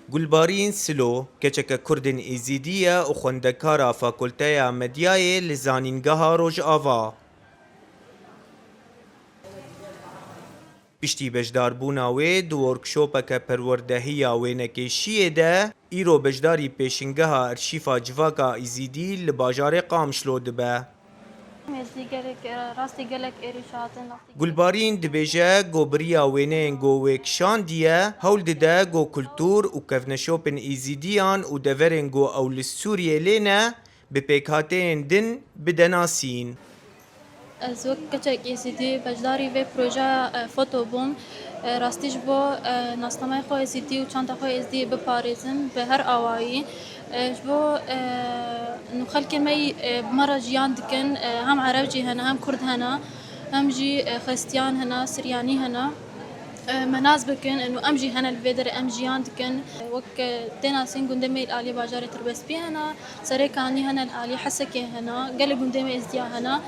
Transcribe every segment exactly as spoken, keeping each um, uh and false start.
Gulbarîn Silo, keçeke Kurdên Êzîdî ye û xwendekara Fakulteya Medyayê li Zanîngeha Rojava. Piştî beşdarbûna wê di workshopeke perwerdehiya wênekêşiyê de, îro beşdarî pêşingeha Arşîfa Civaka Êzîdî li bajarê Qamişlo dibe. Êzîdî gelek, e, rastî gelek êrîş hatin, rastî gelek. Gulbarîn dibêje, go bi riya wêneyên go wê kişandiye, hewl dide go kultûr û kevneşopên Êzîdiyan û deverên go ew li Sûriyê lê ne, bi pêkhateyên din bide nasîn. Ez wek keçek Êzîdî beşdarî vê projeya, e, foto bûm. E, rastî ji bo, e, nasnameya xwe Êzîdî û çanda xwe Êzîdî biparêzim bi her awayî. E, ji bo, e, nû xelkê me yî, e, bi me re jiyan dikin, e, hem Ereb jî hene, hem Kurd hene, hem jî, e, Xristiyan hene, Siryanî hene. E, me nas bikin, û em jî hene li vê derê em jiyan dikin. E, wek, e, tê nasîn gundê me yî li aliyê bajarê Tirbespî hene, Serê Kanî hene, li aliyê Hesekê hene, gelek gundê me Êzdiya hene.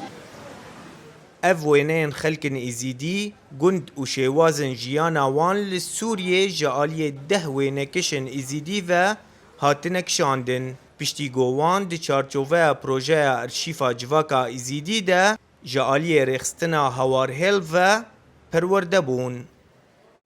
Ev wêneyên xelkên Êzîdî, gund û şêwazên jiyana wan li Sûriyê ji aliyê deh wênekişên Êzîdî ve hatine kişandin. Piştî ku wan di çarçoveya projeya Arşîfa Civaka Êzîdî de ji aliyê rêxistina Hawar Hêl ve perwerde bûn.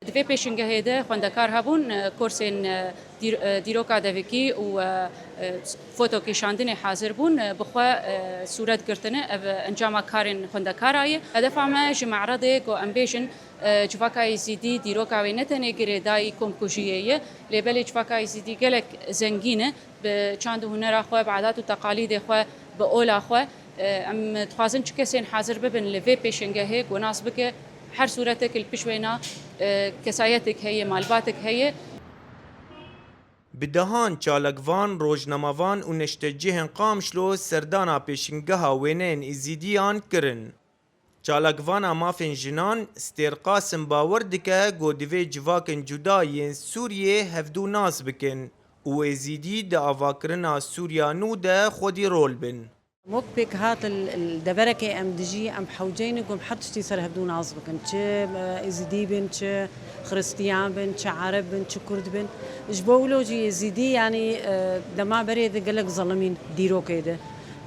Di vê pêşingehê de xwendekar hebûn, e, korsên, e, dîr-, e, dîroka devikî û, e, e, fotokîşandinê hazir bûn, e, bi xwe, e, sûret girtine. Ev, e, encama karên xwendekara ye. Hedefa me ji me'redê ku em bêjin, e, civaka Êzîdî, dîroka wê ne tenê girêdayî komkujiyê ye, lê belê civaka Êzîdî gelek zengîn e. Bi çand û hunera xwe, bi adat û teqalîdê xwe, bi ola xwe, e, em dixwazin çi kesên hazir bibin li vê pêşengehê ku nas bike her sûretek li pişt wêna, e, kesayetek heye, malbatek heye. Bi dehan çalakvan, rojnamevan û neştecihên Qamişlo serdana pêşingeha wêneyên Êzîdiyan kirin. Çalakvana mafên jinan Stêr Qasim bawer dike ku divê civakên cuda yên Sûriyê hevdû nas bikin û Êzîdî di avakirina Sûriya nû de xwedî rol bin. Wek pêkhat li, li deverekê em dijî, em hewceyne ku em her tiştî ser hevdû nas bikin. Çi, e, Êzîdî bin, çi Xiristiyan bin, çi Ereb bin, çi Kurd bin. Ji bo wilo jî Êzîdî, yanî, e, dema berê de gelek zelimîn dîrokê de.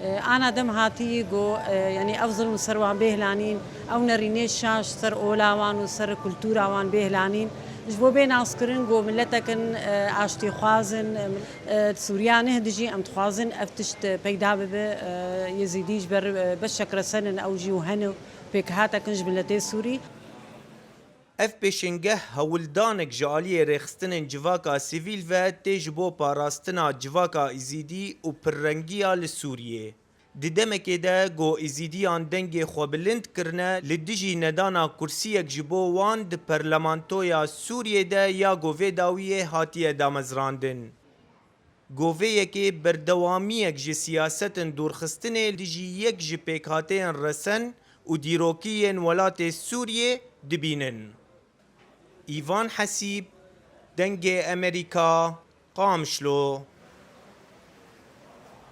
E, ana dem hatî ku, e, yanî ev zilm ser wan bê hilanîn, ew nerînê şaş ser ola wan û ser kultûra wan bê hilanîn. Ji bo bê naskirin ku miletek in, e, aştîxwaz in, e, e, Sûriya neh dijî, em dixwazin ev tişt peyda bibe, e, Yezîdî ji ber, e, beşek resen in, ew jî û hene û pêkhatek in ji miletê Sûrî. Ev pêşengeh hewldanek ji aliyê rêxistinên civaka sivîl ve tê ji bo parastina civaka Êzîdî û pirrengiya li Sûriyê. Di demekê de ku Êzîdiyan dengê xwe bilind kirine li dijî nedana kursiyek ji bo wan di Perlemantoya Sûriyê de ya ku vê dawiyê hatiye damezrandin. Ku vê yekê berdewamiyek ji siyasetên dûrxistinê li dijî yek ji pêkhateyên resen û dîrokî yên welatê Sûriyê dibînin. Îvan Hesîb, Dengê Emerîka, Qamişlo.